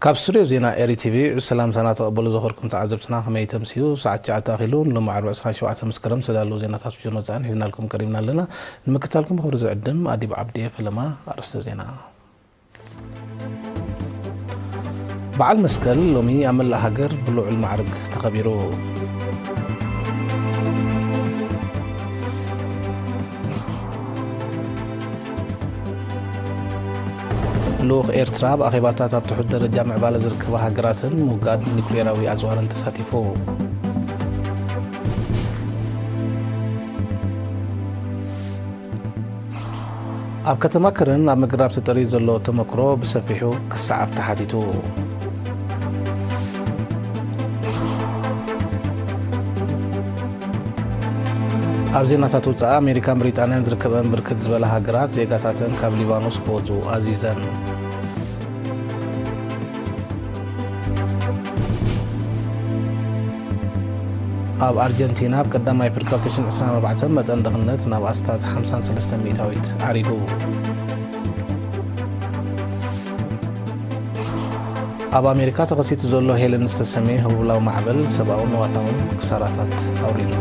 ካብ ስቱድዮ ዜና ኤሪ ቲቪ ሰላምታና ተቐበሉ። ዘኸርኩም ተዓዘብትና ከመይ ተምስዩ? ሰዓት ትሽዓተ ኣኺሉ ንሎሚ ዓርቢ ዕስራን ሸውዓተን መስከረም ዝተዳለዉ ዜናታት ብሽር መጻእን ሒዝናልኩም ቀሪብና ኣለና። ንምክታልኩም ብኽብሪ ዝዕድም ኣዲብ ዓብዲ ፈለማ። ኣርእስተ ዜና። በዓል መስቀል ሎሚ ኣብ መላእ ሃገር ብልዑል ማዕርግ ተኸቢሩ። ልኡኽ ኤርትራ ኣብ ኣኼባታት ኣብ ትሑት ደረጃ ምዕባለ ዝርከባ ሃገራትን ምውጋድ ኒኩሌራዊ ኣጽዋርን ተሳቲፉ። ኣብ ከተማ ከረን ኣብ ምግራብ ተጠርዩ ዘሎ ተመክሮ ብሰፊሑ ክሰዓብ ተሓቲቱ። ኣብ ዜናታት ውጻኢ፣ ኣሜሪካን ብሪጣንያን ዝርከበን ብርክት ዝበላ ሃገራት ዜጋታተን ካብ ሊባኖስ ክወጹ ኣዚዘን። ኣብ ኣርጀንቲና ኣብ ቀዳማይ ኤፕሪል ክልተ ሽሕን ዕስራን ኣርባዕተን መጠን ድኽነት ናብ ኣስታት ሓምሳን ሰለስተን ሚእታዊት ዓሪጉ። ኣብ ኣሜሪካ ተኸሲቱ ዘሎ ሄለን ዝተሰምየ ህቡብላዊ ማዕበል ሰብኣውን ንዋታውን ክሳራታት ኣውሪዱ።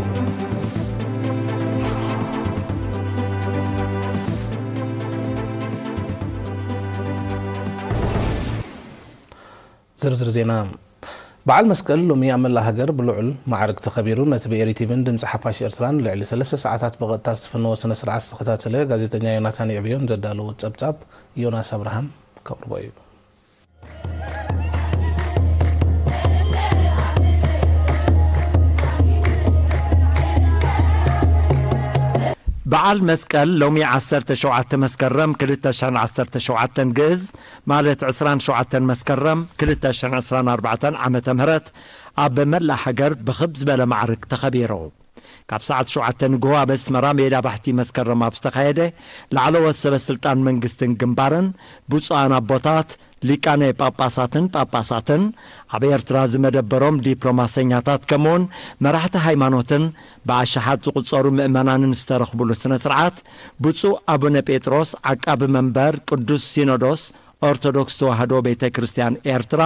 ዝርዝር ዜና። በዓል መስቀል ሎሚ ኣብ መላእ ሃገር ብልዑል ማዕርግ ተኸቢሩ። ነቲ ብኤሪ ቲቪን ድምፂ ሓፋሽ ኤርትራን ልዕሊ ሰለስተ ሰዓታት ብቐጥታ ዝተፈነወ ስነ ስርዓት ዝተኸታተለ ጋዜጠኛ ዮናታን የዕብዮን ዘዳለዎ ጸብጻብ ዮናስ ኣብርሃም ከቕርቦ እዩ። በዓል መስቀል ሎሚ ዓሰርተ ሸውዓተ መስከረም ክልተ ሽሕን ዓሰርተ ሸውዓተን ግእዝ፣ ማለት ዕስራን ሸውዓተን መስከረም ክልተ ሽሕን ዕስራን ኣርባዕተን ዓመተ ምህረት ኣብ መላእ ሃገር ብኽብ ዝበለ ማዕርግ ተኸቢሩ። ካብ ሰዓት ሸውዓተ ንግሆ ኣብ ኣስመራ ሜዳ ባሕቲ መስከረም ኣብ ዝተኻየደ ላዕለዎት ሰበ ስልጣን መንግስትን ግንባርን ብፁዓን ኣቦታት ሊቃነ ጳጳሳትን ጳጳሳትን ኣብ ኤርትራ ዝመደበሮም ዲፕሎማሰኛታት ከምኡውን መራሕቲ ሃይማኖትን ብኣሽሓት ዝቑጸሩ ምእመናንን ዝተረኽቡሉ ስነ ስርዓት ብፁዕ ኣቡነ ጴጥሮስ ዓቃቢ መንበር ቅዱስ ሲኖዶስ ኦርቶዶክስ ተዋህዶ ቤተ ክርስቲያን ኤርትራ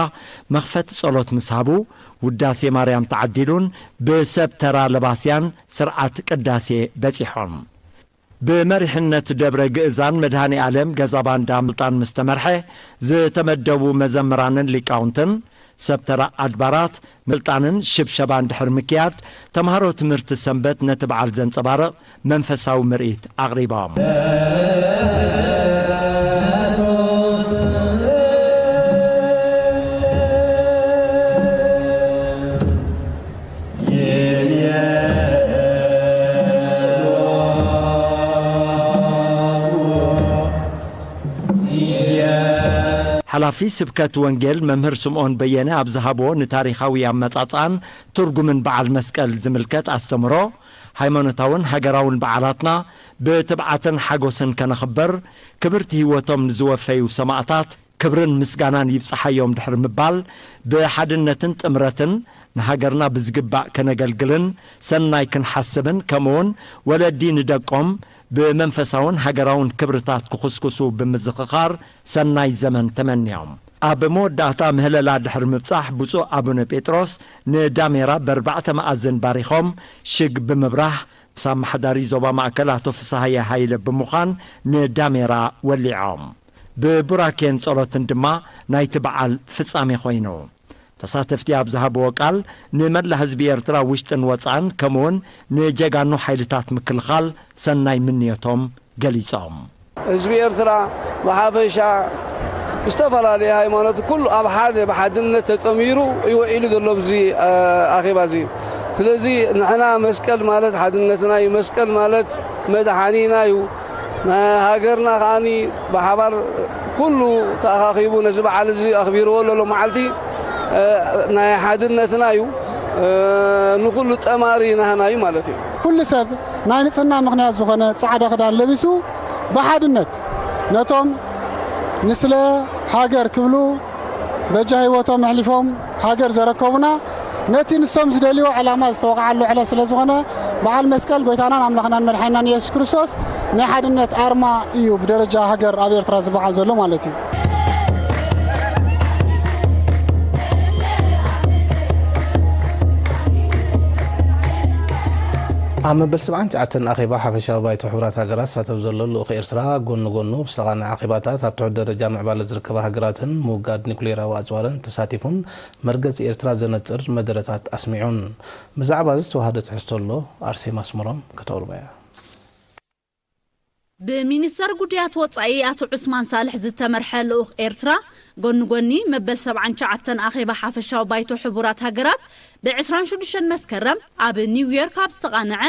መኽፈቲ ጸሎት ምስ ሃቡ ውዳሴ ማርያም ተዓዲሉን ብሰብ ተራ ለባስያን ስርዓት ቅዳሴ በጺሖም። ብመሪሕነት ደብረ ግእዛን መድሃኔ ኣለም ገዛ ባንዳ ምልጣን ምስ ተመርሐ ዝተመደቡ መዘምራንን ሊቃውንትን ሰብ ተራ ኣድባራት ምልጣንን ሽብሸባን ድሕሪ ምክያድ ተምሃሮ ትምህርቲ ሰንበት ነቲ በዓል ዘንጸባርቕ መንፈሳዊ ምርኢት ኣቕሪቦም። ሓላፊ ስብከት ወንጌል መምህር ስምዖን በየነ ኣብ ዝሃብዎ ንታሪኻዊ ኣመጻጽኣን ትርጉምን በዓል መስቀል ዝምልከት ኣስተምሮ፣ ሃይማኖታውን ሃገራውን በዓላትና ብትብዓትን ሓጎስን ከነኽብር፣ ክብርቲ ህይወቶም ንዝወፈዩ ሰማእታት ክብርን ምስጋናን ይብጽሓዮም ድሕሪ ምባል፣ ብሓድነትን ጥምረትን ንሃገርና ብዝግባእ ከነገልግልን ሰናይ ክንሓስብን፣ ከምኡውን ወለዲ ንደቆም ብመንፈሳውን ሃገራውን ክብርታት ክኹስኩሱ ብምዝኽኻር ሰናይ ዘመን ተመንዮም። ኣብ መወዳእታ ምህለላ ድሕሪ ምብጻሕ፣ ብፁዕ ኣቡነ ጴጥሮስ ንዳሜራ በርባዕተ መኣዝን ባሪኾም ሽግ ብምብራህ፣ ምስ ኣመሓዳሪ ዞባ ማእከል ኣቶ ፍስሃየ ሃይለ ብምዃን ንዳሜራ ወሊዖም። ብቡራኬን ጸሎትን ድማ ናይቲ በዓል ፍጻሜ ኮይኑ። ተሳተፍቲ ኣብ ዝሃብዎ ቃል፣ ንመላ ህዝቢ ኤርትራ ውሽጥን ወጻእን፣ ከምኡውን ንጀጋኑ ሓይልታት ምክልኻል ሰናይ ምንዮቶም ገሊጾም። ህዝቢ ኤርትራ ብሓፈሻ፣ ዝተፈላለየ ሃይማኖት ኩሉ ኣብ ሓደ ብሓድነት ተጸሚሩ እዩ ውዒሉ ዘሎ ኣብዚ፣ እ፣ ኣኼባ እዚ። ስለዚ ንሕና መስቀል ማለት ሓድነትና እዩ። መስቀል ማለት መድሓኒና እዩ። ሃገርና ከዓኒ ብሓባር ኩሉ ተኣኻኺቡ ነዚ በዓል እዚ ኣኽቢርዎ ዘሎ መዓልቲ፣ እ፣ ናይ ሓድነትና እዩ። እ፣ ንኹሉ ጠማሪ ናህና እዩ ማለት እዩ። ኩሉ ሰብ ናይ ንጽህና ምኽንያት ዝኾነ ጻዕዳ ክዳን ለቢሱ ብሓድነት ነቶም ንስለ ሃገር ክብሉ በጃ ህይወቶም ኣሕሊፎም ሃገር ዘረከቡና፣ ነቲ ንሶም ዝደልይዎ ዕላማ ዝተወቕዓሉ ዕለት ስለ ዝኾነ፣ በዓል መስቀል ጎይታናን ኣምላኽናን መድሓኒናን ኢየሱስ ክርስቶስ ናይ ሓድነት ኣርማ እዩ ብደረጃ ሃገር ኣብ ኤርትራ ዝበዓል ዘሎ ማለት እዩ። ኣብ መበል ሰብዓን ትሽዓተን ኣኼባ ሓፈሻዊ ባይቶ ሕቡራት ሃገራት ዝሳተፍ ዘሎ ልኡኽ ኤርትራ፣ ጎኒ ጎኑ ብዝተቓንዐ ኣኼባታት ኣብ ትሑት ደረጃ ምዕባለ ዝርከባ ሃገራትን ምውጋድ ኒኩሌራዊ ኣጽዋርን ተሳቲፉን መርገጺ ኤርትራ ዘነጽር መደረታት ኣስሚዑን። ብዛዕባ እዚ ዝተዋሃደ ትሕዝቶ ኣሎ፣ ኣርሴማ ኣስመሮም ከተቕርቦ እያ። ብሚኒስተር ጉዳያት ወጻኢ ኣቶ ዑስማን ሳልሕ ዝተመርሐ ልኡኽ ኤርትራ፣ ጎኒ ጎኒ መበል ሰብዓን ትሽዓተን ኣኼባ ሓፈሻዊ ባይቶ ሕቡራት ሃገራት ብ ዕስራን ሽዱሽተን መስከረም ኣብ ኒውዮርክ ኣብ ዝተቓንዐ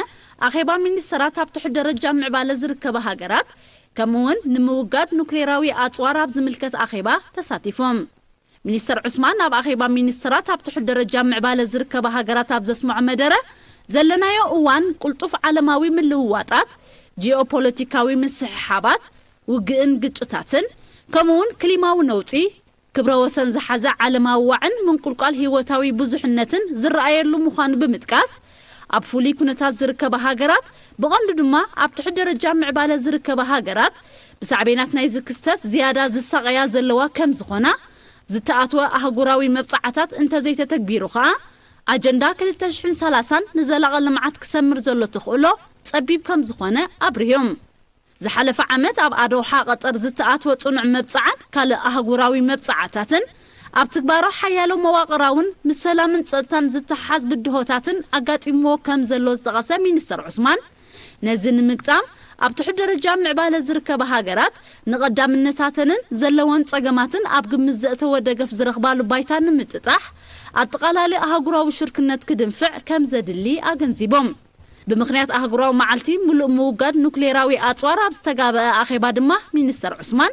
ኣኼባ ሚኒስተራት ኣብ ትሑት ደረጃ ምዕባለ ዝርከባ ሃገራት፣ ከምኡ'ውን ንምውጋድ ኑክሌራዊ ኣጽዋር ኣብ ዝምልከት ኣኼባ ተሳቲፎም። ሚኒስተር ዑስማን ኣብ ኣኼባ ሚኒስተራት ኣብ ትሑት ደረጃ ምዕባለ ዝርከባ ሃገራት ኣብ ዘስምዖ መደረ፣ ዘለናዮ እዋን ቅልጡፍ ዓለማዊ ምልውዋጣት፣ ጂኦፖለቲካዊ ምስሕሓባት፣ ውግእን ግጭታትን፣ ከምኡ'ውን ክሊማዊ ነውጺ፣ ክብረ ወሰን ዝሓዘ ዓለማዊ ዋዕን ምንቁልቋል ህይወታዊ ብዙሕነትን ዝረኣየሉ ምዃኑ ብምጥቃስ፣ ኣብ ፍሉይ ኩነታት ዝርከባ ሃገራት፣ ብቐንዱ ድማ ኣብ ትሑት ደረጃ ምዕባለ ዝርከባ ሃገራት፣ ብሳዕቤናት ናይዚ ክስተት ዝያዳ ዝሳቐያ ዘለዋ ከም ዝኾና፣ ዝተኣትወ ኣህጉራዊ መብጻዓታት እንተዘይተተግቢሩ ከኣ፣ ኣጀንዳ ክልተ ሽሕን ሰላሳን ንዘላቒ ልምዓት ክሰምር ዘሎ ተኽእሎ ጸቢብ ከም ዝኾነ ኣብሪሆም። ዝሓለፈ ዓመት ኣብ ኣዶሓ ቀጠር ዝተኣትወ ጽኑዕ መብጻዓት ካልእ ኣህጉራዊ መብጻዓታትን ኣብ ትግባሮ ሓያሎ መዋቕራውን ምስ ሰላምን ጸጥታን ዝተሓዝ ብድሆታትን ኣጋጢምዎ ከም ዘሎ ዝጠቐሰ ሚኒስተር ዑስማን፣ ነዚ ንምግጣም ኣብ ትሑት ደረጃ ምዕባለ ዝርከባ ሃገራት ንቐዳምነታተንን ዘለወን ጸገማትን ኣብ ግምት ዘእተወ ደገፍ ዝረኽባሉ ባይታ ንምጥጣሕ ኣጠቓላሊ ኣህጉራዊ ሽርክነት ክድንፍዕ ከም ዘድሊ ኣገንዚቦም። ብምኽንያት ኣህጉራዊ መዓልቲ ምሉእ ምውጋድ ኑክሌራዊ ኣጽዋር ኣብ ዝተጋበአ ኣኼባ ድማ ሚኒስተር ዑስማን፣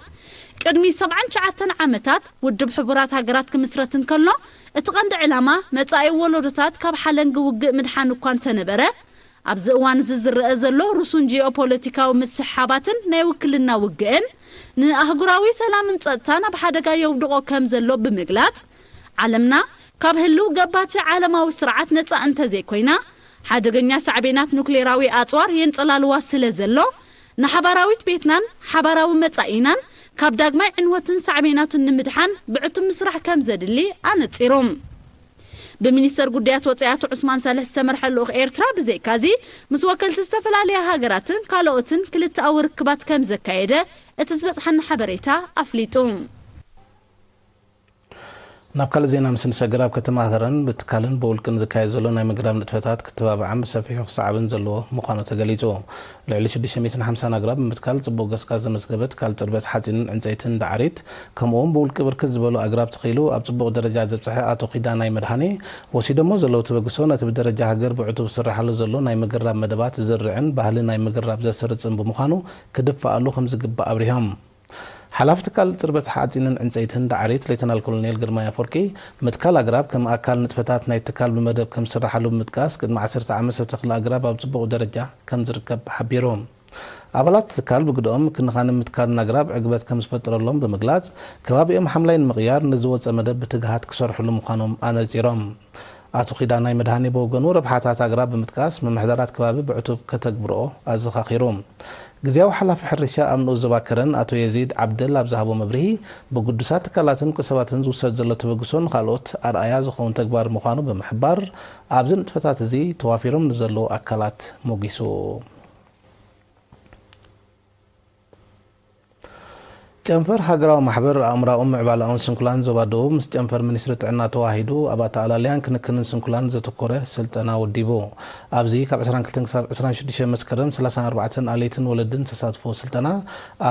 ቅድሚ ሰብዓን ትሽዓተን ዓመታት ውድብ ሕቡራት ሃገራት ክምስረት እንከሎ፣ እቲ ቀንዲ ዕላማ መጻኢ ወለዶታት ካብ ሓለንጊ ውግእ ምድሓን እኳ እንተነበረ፣ ኣብዚ እዋን እዚ ዝረአ ዘሎ ርሱን ጂኦፖለቲካዊ ምስሕሓባትን ናይ ውክልና ውግእን ንኣህጉራዊ ሰላምን ጸጥታን ኣብ ሓደጋ የውድቖ ከም ዘሎ ብምግላጽ፣ ዓለምና ካብ ህልው ገባቲ ዓለማዊ ስርዓት ነጻ እንተዘይኮይና፣ ሓደገኛ ሳዕቤናት ኑክሌራዊ ኣጽዋር የንጸላልዋ ስለ ዘሎ፣ ንሓባራዊት ቤትናን ሓባራዊ መጻኢናን ካብ ዳግማይ ዕንወትን ሳዕቤናቱን ንምድሓን ብዕቱብ ምስራሕ ከም ዘድሊ ኣነጺሮም። ብሚኒስተር ጉዳያት ወጻኢ ኣቶ ዑስማን ሳልሕ ዝተመርሐ ልኡኽ ኤርትራ ብዘይካዚ፣ ምስ ወከልቲ ዝተፈላለያ ሃገራትን ካልኦትን ክልተኣዊ ርክባት ከም ዘካየደ እቲ ዝበጽሓና ሓበሬታ ኣፍሊጡ። ናብ ካልእ ዜና ምስ ንሰገር፣ ኣብ ከተማ ከረን ብትካልን ብውልቅን ዝካየድ ዘሎ ናይ ምግራብ ንጥፈታት ክትባብዓን ብሰፊሑ ክሰዓብን ዘለዎ ምዃኑ ተገሊጹ። ልዕሊ ሽዱሽተ ሚእትን ሓምሳን ኣግራብ ብምትካል ጽቡቕ ገስጋስ ዘመዝገበ ትካል ጽርበት ሓጺንን ዕንጸይትን ዳዕሪት፣ ከምኡ'ውን ብውልቂ ብርክት ዝበሉ ኣግራብ ተኺሉ ኣብ ጽቡቕ ደረጃ ዘብጽሐ ኣቶ ኪዳናይ መድሃኔ፣ ወሲዶሞ ዘለዉ ተበግሶ ነቲ ብደረጃ ሃገር ብዕቱብ ዝስራሓሉ ዘሎ ናይ ምግራብ መደባት ዝዝርዕን ባህሊ ናይ ምግራብ ዘስርጽን ብምዃኑ ክድፋኣሉ ከም ዝግባእ ኣብሪሆም። ሓላፊ ትካል ጽርበት ሓጺንን ዕንጸይትን ዳዕሪት ሌተናል ኮሎኔል ግርማይ ኣፈወርቂ፣ ምትካል ኣግራብ ከም ኣካል ንጥፈታት ናይ ትካል ብመደብ ከም ዝስራሓሉ ብምጥቃስ፣ ቅድሚ ዓሰርተ ዓመት ዝተተኽለ ኣግራብ ኣብ ጽቡቕ ደረጃ ከም ዝርከብ ሓቢሩ። ኣባላት ትካል ብግደኦም፣ ምክንኻንን ምትካልን ኣግራብ ዕግበት ከም ዝፈጥረሎም ብምግላጽ፣ ከባቢኦም ሓምላይ ንምቕያር ንዝወጸ መደብ ብትግሃት ክሰርሕሉ ምዃኖም ኣነጺሮም። ኣቶ ኪዳናይ መድሃኔ ብወገኑ፣ ረብሓታት ኣግራብ ብምጥቃስ፣ ምምሕዳራት ከባቢ ብዕቱብ ከተግብርኦ ኣዘኻኺሩ። ግዝያዊ ሓላፊ ሕርሻ ኣብ ንኡስ ዞባ ከረን ኣቶ የዚድ ዓብደል ኣብ ዝሃቦ መብርሂ፣ ብግዱሳት ትካላትን ውልቀ ሰባትን ዝውሰድ ዘሎ ተበግሶ ንኻልኦት ኣርኣያ ዝኸውን ተግባር ምዃኑ ብምሕባር፣ ኣብዚ ንጥፈታት እዚ ተዋፊሮም ንዘለዉ ኣካላት ሞጊሱ። ጨንፈር ሃገራዊ ማሕበር ኣእምራውን ምዕባላውን ስንኩላን ዞባ ደቡብ ምስ ጨንፈር ሚኒስትሪ ጥዕና ተዋሂዱ ኣብ ኣተኣላልያን ክንክንን ስንኩላን ዘተኮረ ስልጠና ወዲቡ። ኣብዚ ካብ ዕስራን ክልተን ክሳብ ዕስራን ሽዱሽተን መስከረም ሰላሳን ኣርባዕተን ኣለይትን ወለድን ተሳትፎ ስልጠና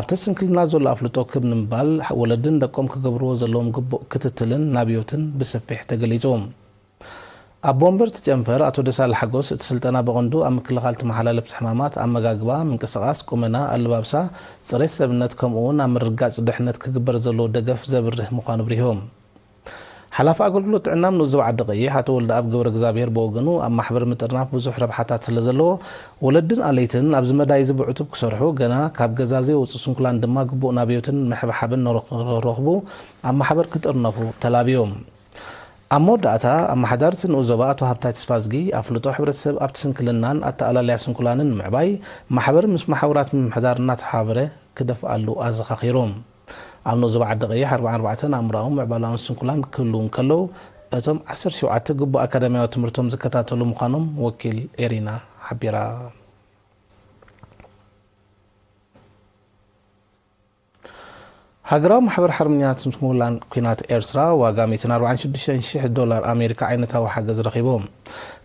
ኣብቲ ስንክልና ዘሎ ኣፍልጦ ክብ ንምባል ወለድን ደቆም ክገብርዎ ዘለዎም ግቡእ ክትትልን ናብዮትን ብሰፊሕ ተገሊጹ። ኣቦ ወንበር እቲ ጨንፈር ኣቶ ደሳለ ሓጎስ፣ እቲ ስልጠና ብቐንዱ ኣብ ምክልኻል ተመሓላለፍቲ ሕማማት፣ ኣመጋግባ፣ ምንቅስቓስ፣ ቁመና፣ ኣለባብሳ፣ ጽሬት ሰብነት፣ ከምኡ'ውን ኣብ ምርግጋጽ ድሕነት ክግበር ዘለዎ ደገፍ ዘብርህ ምዃኑ ኣብሪሆም። ሓላፊ ኣገልግሎት ጥዕና ንኡስ ዞባ ዓዲ ቀይሕ ኣቶ ወልደኣብ ገብረ እግዚኣብሔር ብወገኑ፣ ኣብ ማሕበር ምጥርናፍ ብዙሕ ረብሓታት ስለ ዘለዎ፣ ወለድን ኣለይትን ኣብዚ መዳይ እዚ ብዕቱብ ክሰርሑ፣ ገና ካብ ገዛ ዘይወጹ ስንኩላን ድማ ግቡእ ናብዮትን ምሕብሓብን ንረኽ-፣ ንረኽቡ ኣብ ማሕበር ክጥርነፉ ተላብዮም። ኣብ መወዳእታ፣ ኣመሓዳሪ እቲ ንኡስ ዞባ ኣቶ ሃብታይ ተስፋዝጊ፣ ኣፍልጦ ሕብረተሰብ ኣብቲ ስንክልናን ኣተኣላልያ ስንኩላንን ንምዕባይ፣ ማሕበር ምስ መሓውራት ምምሕዳር እናተሓባበረ ክደፍኣሉ ኣዘኻኺሩ። ኣብ ንኡስ ዞባ ዓዲ ቀይሕ ኣርባዓን ኣርባዕተን ኣእምሮኣውን ምዕባለኣውን ስንኩላን ክህልዉ እንከለዉ፣ እቶም ዓሰርተ ሸውዓተ ግቡእ ኣካዳሚያዊ ትምህርቶም ዝከታተሉ ምዃኖም ወኪል ኤሪና ሓቢራ። ሃገራዊ ማሕበር ሓርበኛታት ስንኩላን ኲናት ኤርትራ ዋጋ ሚእትን ኣርባዓን ሽዱሽተን ሽሕ ዶላር ኣሜሪካ ዓይነታዊ ሓገዝ ረኺቡ።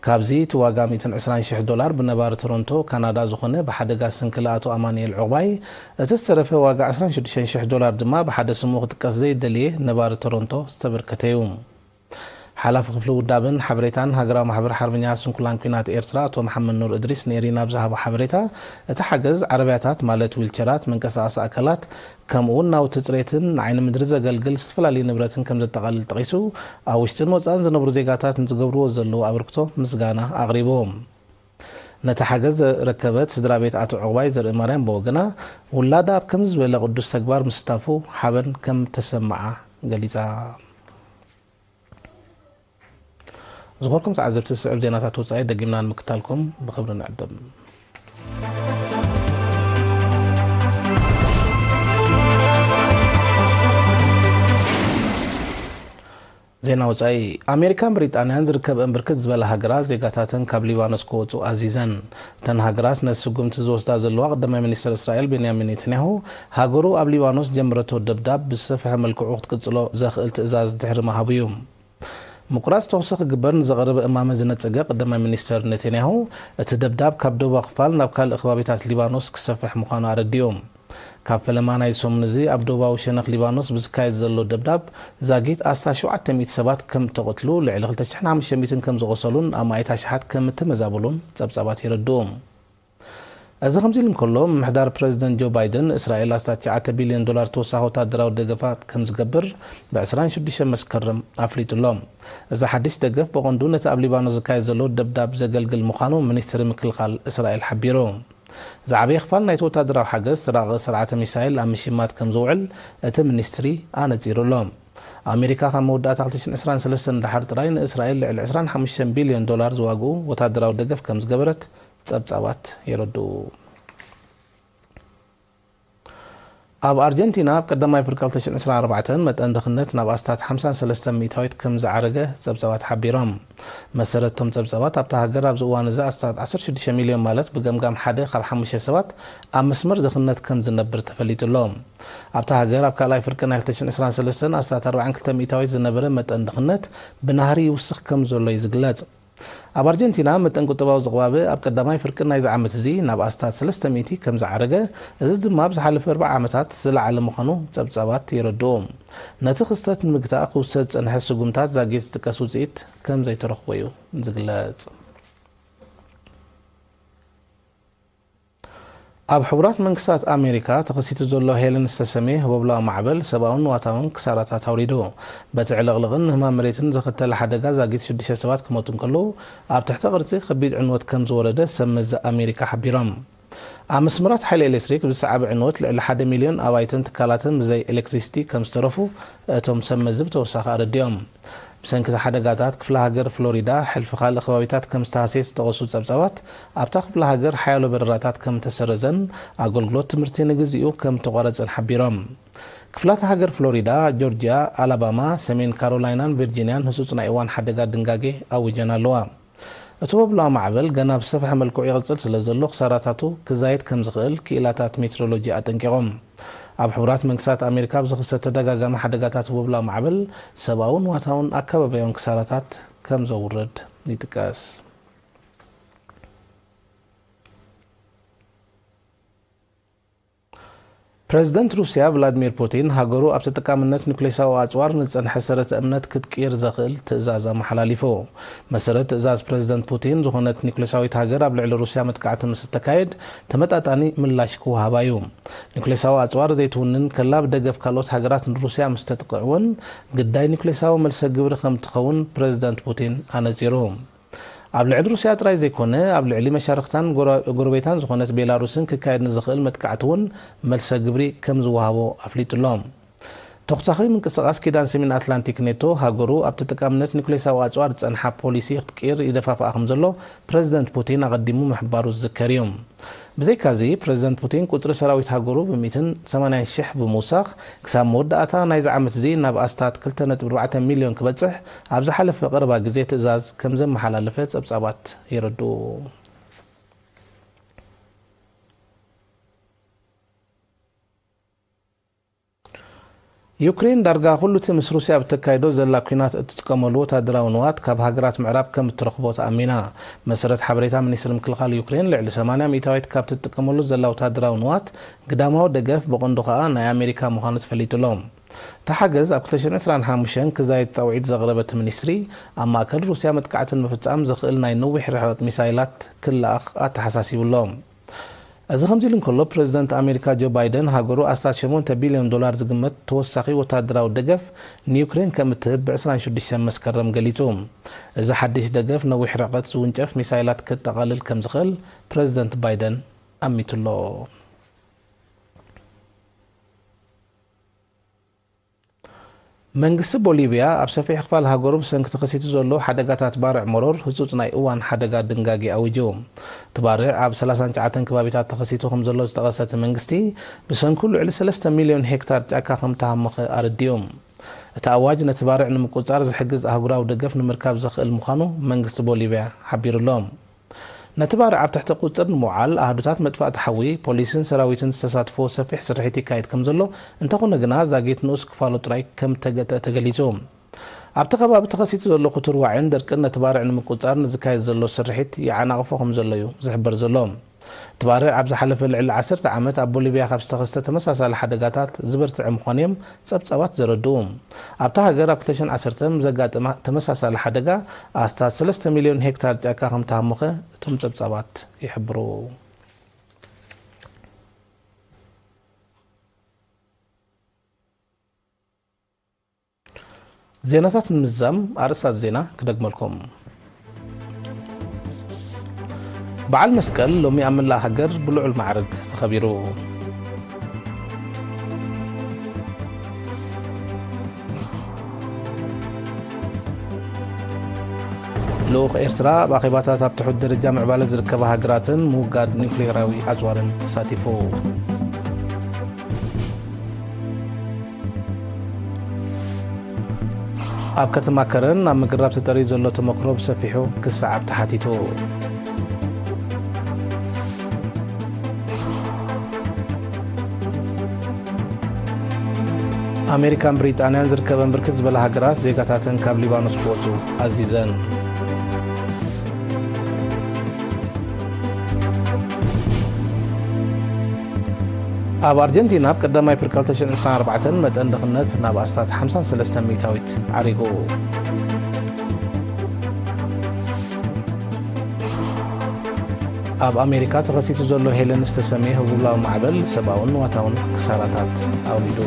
ካብዚ እቲ ዋጋ ሚእትን ዕስራን ሽሕ ዶላር ብነባሪ ቶሮንቶ ካናዳ ዝኾነ ብሓደጋ ስንክል ኣቶ ኣማኑኤል ዑቕባይ፣ እቲ ዝተረፈ ዋጋ ዕስራን ሽዱሽተን ሽሕ ዶላር ድማ ብሓደ ስሙ ክጥቀስ ዘይደልየ ነባሪ ቶሮንቶ ዝተበርከተ እዩ። ሓላፊ ክፍሊ ውዳበን ሓበሬታን ሃገራዊ ማሕበር ሓርበኛ ስንኩላን ኲናት ኤርትራ ኣቶ መሓመድ ኑር እድሪስ ንኤሪና ኣብ ዝሃቦ ሓበሬታ፣ እቲ ሓገዝ ዓረብያታት ማለት ዊልቸራት፣ መንቀሳቐሲ ኣካላት፣ ከምኡ እውን ናውቲ ጽሬትን ንዓይኒ ምድሪ ዘገልግል ዝተፈላለዩ ንብረትን ከም ዘጠቓልል ጠቒሱ፣ ኣብ ውሽጥን ወጻእን ዝነብሩ ዜጋታት ንዝገብርዎ ዘለዉ ኣበርክቶ ምስጋና ኣቕሪቡ። ነቲ ሓገዝ ዘረከበት ስድራ ቤት ኣቶ ዕቑባይ ዘርኢ ማርያም ብወገና፣ ውላዳ ኣብ ከምዚ ዝበለ ቅዱስ ተግባር ምስታፉ ሓበን ከም ተሰምዓ ገሊጻ። ዝኾርኩም ተዓዘብቲ፣ ዝስዕብ ዜናታት ወጻኢ ደጊምና ንምክታልኩም ብኽብሪ ንዕድም። ዜና ወጻኢ። ኣሜሪካን ብሪጣንያን ዝርከብአን ብርክት ዝበላ ሃገራት ዜጋታተን ካብ ሊባኖስ ክወጹ ኣዚዘን። እተን ሃገራት ነቲ ስጉምቲ ዝወስዳ ዘለዋ፣ ቀዳማይ ሚኒስትር እስራኤል ቤንያሚን ኔታንያሁ ሃገሩ ኣብ ሊባኖስ ጀምረቶ ደብዳብ ብዝሰፍሐ መልክዑ ክትቅጽሎ ዘኽእል ትእዛዝ ድሕሪ ምሃቡ እዩ። ምቁራጽ ተኹሲ ክግበር ንዝቐረበ እማመ ዝነጸገ ቀዳማይ ሚኒስተር ኔታንያሁ፣ እቲ ደብዳብ ካብ ደቡባዊ ክፋል ናብ ካልእ ከባቢታት ሊባኖስ ክሰፍሕ ምዃኑ ኣረዲኡ። ካብ ፈለማ ናይዚ ሰሙን እዚ ኣብ ደቡባዊ ሸነኽ ሊባኖስ ብዝካየድ ዘሎ ደብዳብ ዛጊት ኣስታት ሸውዓተ ሚእቲ ሰባት ከም እተቐትሉ፣ ልዕሊ ክልተ ሽሕን ሓሙሽተ ሚእትን ከም ዝቖሰሉን ኣማኢት ኣሽሓት ከም እተመዛበሉን ጸብጻባት የረድኡ። እዚ ከምዚ ኢሉ እንከሎ፣ ምምሕዳር ፕረዚደንት ጆ ባይደን፣ እስራኤል ኣስታት ትሽዓተ ቢልዮን ዶላር ተወሳኺ ወታደራዊ ደገፋት ከም ዝገብር ብ ዕስራን ሽዱሽተን መስከረም ኣፍሊጡ ኣሎ። እዚ ሓድሽ ደገፍ ብቐንዱ ነቲ ኣብ ሊባኖስ ዝካየድ ዘሎ ደብዳብ ዘገልግል ምዃኑ ሚኒስትሪ ምክልኻል እስራኤል ሓቢሩ። ዝዓበየ ክፋል ናይቲ ወታደራዊ ሓገዝ፣ ተራቐ ስርዓተ ሚሳይል ኣብ ምሽማት ከም ዝውዕል እቲ ሚኒስትሪ ኣነጺሩ ኣሎ። ኣሜሪካ ካብ መወዳእታ ክልተ ሽሕን ዕስራን ሰለስተን ደሓር ጥራይ ንእስራኤል ልዕሊ ዕስራን ሓሙሽተን ቢልዮን ዶላር ዝዋግኡ ወታደራዊ ደገፍ ከም ዝገበረት ጸብጻባት የረድኡ። ኣብ ኣርጀንቲና ኣብ ቀዳማይ ብርኪ ክልተ ሽሕን ዕስራን ኣርባዕተን መጠን ድኽነት ናብ ኣስታት ሓምሳን ሰለስተን ሚእታዊት ከም ዝዓረገ ጸብጻባት ሓቢሮም። መሰረት እቶም ጸብጻባት ኣብታ ሃገር ኣብዚ እዋን እዚ ኣስታት ዓሰርተ ሽዱሽተ ሚልዮን ማለት ብገምጋም ሓደ ካብ ሓሙሽተ ሰባት ኣብ መስመር ድኽነት ከም ዝነብር ተፈሊጡ ኣሎ። ኣብታ ሃገር ኣብ ካልኣይ ፍርቂ ናይ ክልተ ሽሕን ዕስራን ሰለስተን ኣስታት ኣርባዓን ክልተ ሚእታዊት ዝነበረ መጠን ድኽነት ብናህሪ ይውስኽ ከም ዘሎ እዩ ዝግለጽ። ኣብ ኣርጀንቲና መጠን ቁጠባዊ ዝቕባበ ኣብ ቀዳማይ ፍርቂ ናይዚ ዓመት እዚ ናብ ኣስታት ሰለስተ ሚእቲ ከም ዝዓረገ፣ እዚ ድማ ኣብ ዝሓለፈ ኣርብዓ ዓመታት ዝለዓለ ምዃኑ ጸብጻባት የረድኡ። ነቲ ክስተት ንምግታእ ክውሰድ ዝጸንሐ ስጉምታት ዛጊት ዝጥቀስ ውጽኢት ከም ዘይተረኽቦ እዩ ዝግለጽ። ኣብ ሕቡራት መንግስታት ኣሜሪካ ተኸሲቱ ዘሎ ሄለን ዝተሰምየ ህቦብላዊ ማዕበል ሰብኣውን ንዋታውን ክሳራታት ኣውሪዱ። በቲ ዕልቕልቕን ንህማም መሬትን ዘኸተለ ሓደጋ ዛጊት ሽዱሽተ ሰባት ክሞቱ እንከለዉ፣ ኣብ ትሕተ ቅርጺ ከቢድ ዕንወት ከም ዝወረደ ሰብ መዚ ኣሜሪካ ሓቢሮም። ኣብ መስመራት ሓይሊ ኤሌክትሪክ ብዝሰዓበ ዕንወት ልዕሊ ሓደ ሚልዮን ኣባይትን ትካላትን ብዘይ ኤሌክትሪሲቲ ከም ዝተረፉ እቶም ሰብ መዚ ብተወሳኺ ኣረዲኦም። ብሰንኪ እቲ ሓደጋታት፣ ክፍለ ሃገር ፍሎሪዳ፣ ሕልፊ ካልእ ከባቢታት ከም ዝተሃስየ ዝጠቐሱ ጸብጻባት፣ ኣብታ ክፍለ ሃገር ሓያሎ በረራታት ከም እተሰረዘን ኣገልግሎት ትምህርቲ ንግዚኡ ከም እተቋረጸን ሓቢሮም። ክፍላተ ሃገር ፍሎሪዳ፣ ጆርጅያ፣ ኣላባማ፣ ሰሜን ካሮላይናን ቪርጂንያን ህጹጽ ናይ እዋን ሓደጋ ድንጋጌ ኣዊጀን ኣለዋ። እቲ ወብላዊ ማዕበል ገና ብዝሰፍሐ መልክዑ ይቕጽል ስለ ዘሎ፣ ክሳራታቱ ክዛየድ ከም ዝኽእል ክኢላታት ሜትሮሎጂ ኣጠንቂቖም። ኣብ ሕቡራት መንግስታት ኣሜሪካ ኣብ ዝኽሰት ተደጋጋሚ ሓደጋታት ወብላዊ ማዕበል፣ ሰብኣውን ዋታውን ኣካባብያውን ክሳራታት ከም ዘውርድ ይጥቀስ። ፕረዚደንት ሩስያ ቭላድሚር ፑቲን፣ ሃገሩ ኣብ ተጠቃምነት ኑክሌሳዊ ኣጽዋር ንዝጸንሐ ሰረተ እምነት ክትቅይር ዘኽእል ትእዛዝ ኣመሓላሊፉ። መሰረት ትእዛዝ ፕረዚደንት ፑቲን፣ ዝኾነት ኑክሌሳዊት ሃገር ኣብ ልዕሊ ሩስያ መጥቃዕቲ ምስ እተካየድ፣ ተመጣጣኒ ምላሽ ክወሃባ እዩ። ኑክሌሳዊ ኣጽዋር ዘይትውንን ከላ፣ ብደገፍ ካልኦት ሃገራት ንሩስያ ምስ ተጥቅዕ እውን፣ ግዳይ ኑክሌሳዊ መልሰ ግብሪ ከም ትኸውን ፕረዚደንት ፑቲን ኣነጺሩ። ኣብ ልዕሊ ሩስያ ጥራይ ዘይኮነ፣ ኣብ ልዕሊ መሻርኽታን ጎረ-፣ ጎረቤታን ዝኾነት ቤላሩስን ክካየድ ንዝኽእል መጥቃዕቲ እውን መልሰ ግብሪ ከም ዝወሃቦ ኣፍሊጡ ኣሎ። ተኹሳኺ ምንቅስቓስ ኪዳን ሰሜን ኣትላንቲክ ኔቶ፣ ሃገሩ ኣብ ተጠቃምነት ኑክሌሳዊ ኣጽዋር ዝጸንሓ ፖሊሲ ክትቅይር ይደፋፍኣ ከም ዘሎ ፕረዚደንት ፑቲን ኣቐዲሙ ምሕባሩ ዝዝከር እዩ። ብዘይካዚ፣ ፕረዚደንት ፑቲን ቁጽሪ ሰራዊት ሃገሩ ብሚእትን ሰማንያን ሽሕ ብምውሳኽ፣ ክሳብ መወዳእታ ናይዚ ዓመት እዚ ናብ ኣስታት ክልተ ነጥቢ ኣርባዕተ ሚልዮን ክበጽሕ ኣብ ዝሓለፈ ቀረባ ግዜ ትእዛዝ ከም ዘመሓላለፈ ጸብጻባት የረድኡ። ዩክሬን ዳርጋ ኩሉ እቲ ምስ ሩስያ ብተካይዶ ዘላ ኲናት እትጥቀመሉ ወታደራዊ ንዋት ካብ ሃገራት ምዕራብ ከም እትረኽቦ ተኣሚና። መሰረት ሓበሬታ ሚኒስትሪ ምክልኻል ዩክሬን፣ ልዕሊ ሰማንያ ሚእታዊት ካብ ትጥቀመሉ ዘላ ወታደራዊ ንዋት ግዳማዊ ደገፍ፣ ብቐንዱ ከኣ ናይ ኣሜሪካ ምዃኑ ተፈሊጡ ኣሎ። እቲ ሓገዝ ኣብ ክልተ ሽሕን ዕስራን ሓሙሽተን ክዛየድ ጻውዒት ዘቕረበ እቲ ሚኒስትሪ፣ ኣብ ማእከል ሩስያ መጥቃዕቲ ንምፍጻም ዘኽእል ናይ ነዊሕ ርሕቐት ሚሳይላት ክለኣኽ ኣተሓሳሲቡ ኣሎ። እዚ ከምዚ ኢሉ እንከሎ፣ ፕረዚደንት ኣሜሪካ ጆ ባይደን፣ ሃገሩ ኣስታት ሸሞንተ ቢልዮን ዶላር ዝግመት ተወሳኺ ወታደራዊ ደገፍ ንዩክሬን ከም እትህብ ብዕስራን ሽዱሽተን መስከረም ገሊጹ። እዚ ሓድሽ ደገፍ፣ ነዊሕ ርሕቀት ዝውንጨፍ ሚሳይላት ከጠቓልል ከም ዝኽእል ፕረዚደንት ባይደን ኣሚቱ ኣሎ። መንግስቲ ቦሊቪያ፣ ኣብ ሰፊሕ ክፋል ሃገሩ ብሰንኪ ተኸሲቱ ዘሎ ሓደጋታት ባርዕ መሮር፣ ህጹጽ ናይ እዋን ሓደጋ ድንጋጌ ኣዊጁ። እቲ ባርዕ ኣብ ሰላሳን ትሽዓተን ከባቢታት ተኸሲቱ ከም ዘሎ ዝጠቐሰ እቲ መንግስቲ፣ ብሰንኩ ልዕሊ ሰለስተ ሚልዮን ሄክታር ጫካ ከም ተሃሞኸ ኣረዲኡ። እቲ ኣዋጅ፣ ነቲ ባርዕ ንምቁጽጻር ዝሕግዝ ኣህጉራዊ ደገፍ ንምርካብ ዘኽእል ምዃኑ መንግስቲ ቦሊቪያ ሓቢሩ ኣሎ። ነቲ ባርዕ ኣብ ትሕቲ ቁጽጽር ንምውዓል፣ ኣሃዱታት መጥፋእቲ ሓዊ፣ ፖሊስን ሰራዊትን ዝተሳትፎ ሰፊሕ ስርሒት ይካየድ ከም ዘሎ፣ እንተኾነ ግና፣ ዛጊት ንኡስ ክፋሉ ጥራይ ከም እተገትአ ተገሊጹ። ኣብቲ ከባቢ ተኸሲቱ ዘሎ ክቱር ዋዒን ደርቅን፣ ነቲ ባርዕ ንምቁጽጻር ንዝካየድ ዘሎ ስርሒት ይዓናቕፎ ከም ዘሎ እዩ ዝሕበር ዘሎ። እቲ ባርዕ ኣብ ዝሓለፈ ልዕሊ ዓሰርተ ዓመት ኣብ ቦሊቪያ ካብ ዝተኸስተ ተመሳሳሊ ሓደጋታት ዝበርትዐ ምዃኑ እዮም ጸብጻባት ዘረድኡ። ኣብታ ሃገር ኣብ ክልተ ሽሕን ዓሰርተን ብዘጋጠመ ተመሳሳሊ ሓደጋ ኣስታት ሰለስተ ሚልዮን ሄክታር ጫካ ከም ተሃሞኸ እቶም ጸብጻባት ይሕብሩ። ዜናታት ንምዝዛም ኣርእስታት ዜና ክደግመልኩም። በዓል መስቀል ሎሚ ኣብ መላእ ሃገር ብልዑል ማዕርግ ተኸቢሩ። ልኡኽ ኤርትራ ኣብ ኣኼባታት ኣብ ትሑት ደረጃ ምዕባለ ዝርከባ ሃገራትን ምውጋድ ኒውክሌራዊ ኣጽዋርን ተሳቲፉ። ኣብ ከተማ ከረን ኣብ ምግራብ ተጠርዩ ዘሎ ተመክሮ ብሰፊሑ ክሰዓብ ተሓቲቱ። ኣሜሪካን ብሪጣንያን ዝርከበን ብርክት ዝበላ ሃገራት ዜጋታተን ካብ ሊባኖስ ክወጹ ኣዚዘን። ኣብ ኣርጀንቲና ኣብ ቀዳማይ ኤፕሪል ክልተ ሽሕን ዕስራን ኣርባዕተን መጠን ድኽነት ናብ ኣስታት ሓምሳን ሰለስተን ሚእታዊት ዓሪጉ። ኣብ ኣሜሪካ ተኸሲቱ ዘሎ ሄለን ዝተሰምየ ህቡብላዊ ማዕበል ሰብኣውን ንዋታውን ክሳራታት ኣውሪዱ።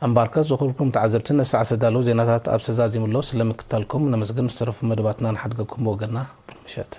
እምበኣርከስ፣ ዝኹርኩም ተዓዘብቲ፣ ነሰዓ ዝተዳለዉ ዜናታት ኣብ ዝተዛዚሙሎ ስለምክታልኩም ነመስግን። ዝተረፉ መደባትና ንሓድገኩም ብወገንና። ብሩኽ ምሸት።